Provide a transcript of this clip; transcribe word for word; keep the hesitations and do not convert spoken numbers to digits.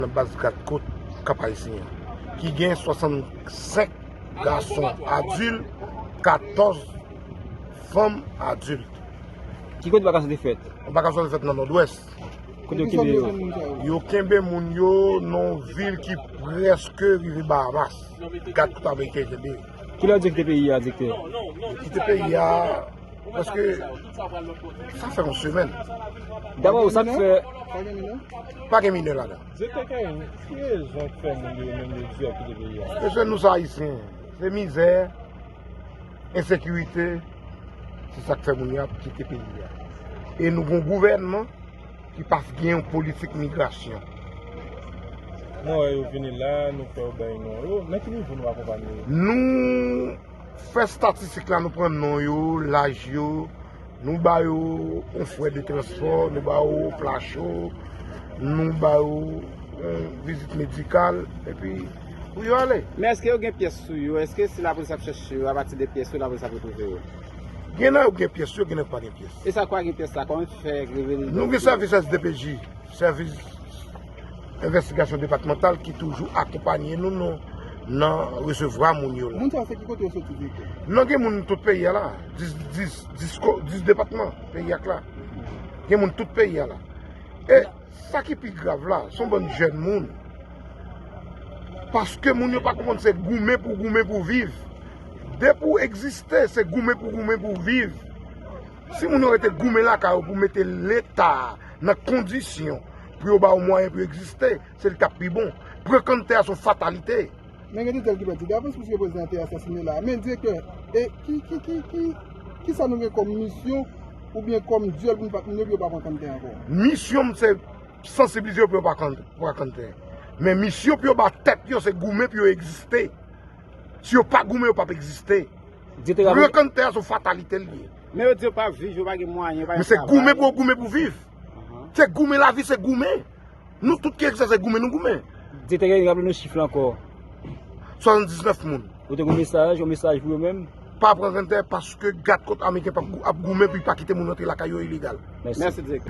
nan baz gad kot Kap Ayisyen an, ki gen swasannsenk gason adilt, katòz fanm adilt. Ki kote vakasyon te fèt? Vakasyon te fèt nan Nòdwès. Kote yo kenbe yo? Yo kenbe moun yo nan yon vil ki prèske rive Bahamas. Gad kot ameriken kenbe yo. Kilè yo di yo kite peyi a, direktè? Yo kite peyi a, paske sa fè yon semèn. Dabò, sa k fè? Pa gen minè ladan. Direktè Karim, ki rezon k fè moun yo menm yo di y ap kite peyi a? Mesye, nou se Ayisyen. Se mizè, ensekirite, se sa k fè moun yo ap kite peyi a. E nou gen yon gouvènman ki pa gen yon politik migrasyon. Nou wè yo vini la, nou fè yo bay non yo. Nan ki nivo nou akonpanye yo? Nou fè estatistik la, nou pran non yo, laj yo, nou ba yo yon frè de transpò, nou ba yo pla cho, nou ba yo yon vizit medikal, epi pou yo ale. Men èske yo gen pyès sou yo? Èske si lapolis ap chèche yo, apati de pyès yo, lapolis ap retwouve yo? Gen nan yo gen pyès yo, gen nan yo pa gen pyès. E sa kwa gen pyès la? Kòman fè revele? Nou gen sèvis S D P J, sèvis envestigasyon depatmantal ki toujou akonpanye nou nan, nan resevwa moun yo la. Moun sa yo se ki kote yo soti direktè? Non, gen moun tout peyi a la. dis, dis, dis, ko- dis depatman peyi a k la. Gen moun tout peyi a la. E sa ki pi grav la, se yon bann jèn moun. Paske moun yo pa konprann se goumen pou goumen pou viv. Depi w egziste, se goumen pou goumen pou viv. Si moun yo rete goumen lakay yo pou mete Leta nan kondisyon pou yo ba yo mwayen pou yo egziste, se li k ap pi bon. Pran kanntè a se yon fatalite. Men gen de tèl ki pèdi davans piske prezidan te asasine la. Men direktè, e ki, ki, ki, ki, ki sa nou gen kòm misyon oubyen kòm dyòl pou nou bat moun yo pou yo pa pran kanntè ankò? Misyon m se sansibilize yo pou yo pa pran, pran kanntè. Men misyon pou yo ba tèt yo se goumen pou yo egziste. Si yo pa goumen, yo p ap egziste. Pran kanntè a se yon fatalite l ye. Men yo di yo pa viv, yo pa gen mwayen, yo pa gen Men se goumen pou yo goumen pou viv. Se goumen, lavi se goumen. Nou tout ki egziste se goumen nou goumen. Direktè Karim, raple nou chif la ankò. Swasanndiznèf moun. Ou te gen yon mesaj, yon mesaj pou yo menm? Pa pran kanntè paske gad kot ameriken p ap gou- ap goumen pou yo pa kite moun rantre lakay yo ilegal. Mèsi. Mèsi direktè.